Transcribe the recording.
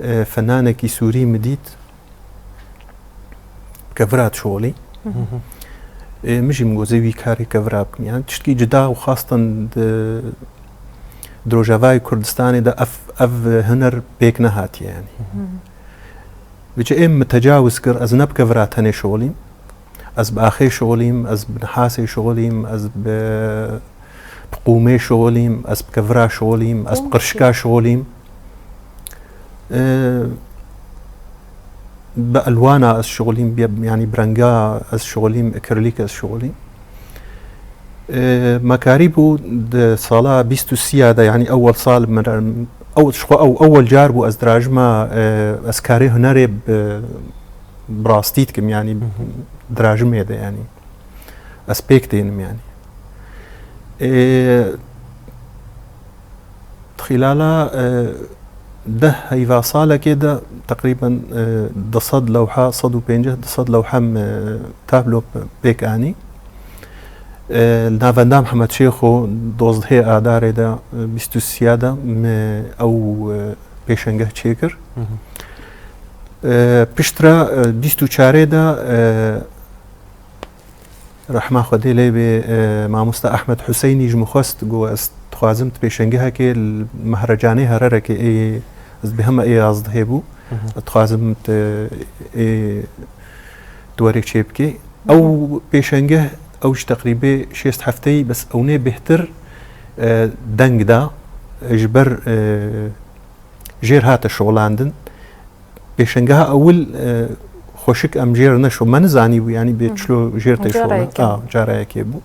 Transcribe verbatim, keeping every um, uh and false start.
e, fenanekî sûrî min dît, kevira dişolî. Ê, min jî min got, zê wî karê kevira bikim. Yani tiştkî cida û xastan di, di Rojavayê Kurdistanê de ev, ev huner pêk nehatiye yani. Vêca ê min tecawuz kir, ez ne bi kevira tenê şolîm. Ez bi axê şolîm, ez bi nihasê şolîm, ez bi, bi qûmê şolîm, ez bi kevira şolîm, ez bi qirşika şolîm. Ee, bi elwana ez şolîm, bi, yani bi renga ez şolîm, akrilik ez şolîm. Ee, me karîbû di sala bîst û sî ya de, yani ewel sal min, ew, ji xwe ew, ewel car bû ez dirajima, e, ez karê hunerê bi, bi rastî dikim, yani dirajimê de, yani ez pêk tênim, yani. Ê, di xîlala, e, deh heyva salekê de teqrîben, e, du sed lewha, sed û pêncî, du sed lewha me tablo pêk anî. E, li Navenda Mihemed Şêxo dozdehê Adarê de, e, bîst û sî ya de me ew, e, pêşengeh çêkir. E, piştre, e, bîst û çarê de, e, rehma Xwedê lê bê, e, mamosta Ehmed Huseynî ji min xwest, got, ez dixwazim tu pêşengehekê li Mehrecanê Hererekê ê, ez bi hema ê yazdehê bû. Ez dixwazim tu ê, tu werê çê bikê. Ew pêşengeh, ew ji teqrîbê şêst hefteyî, bes ewnê bêhtir, e, deng da, e, ji ber, e, jêr hate şolandin. Pêşengeha ewil, e, xweşik em jêr neşo, me nizanîbû, yanî bê çilo jêr tê şolan. Carayekê. A, carayekê bû.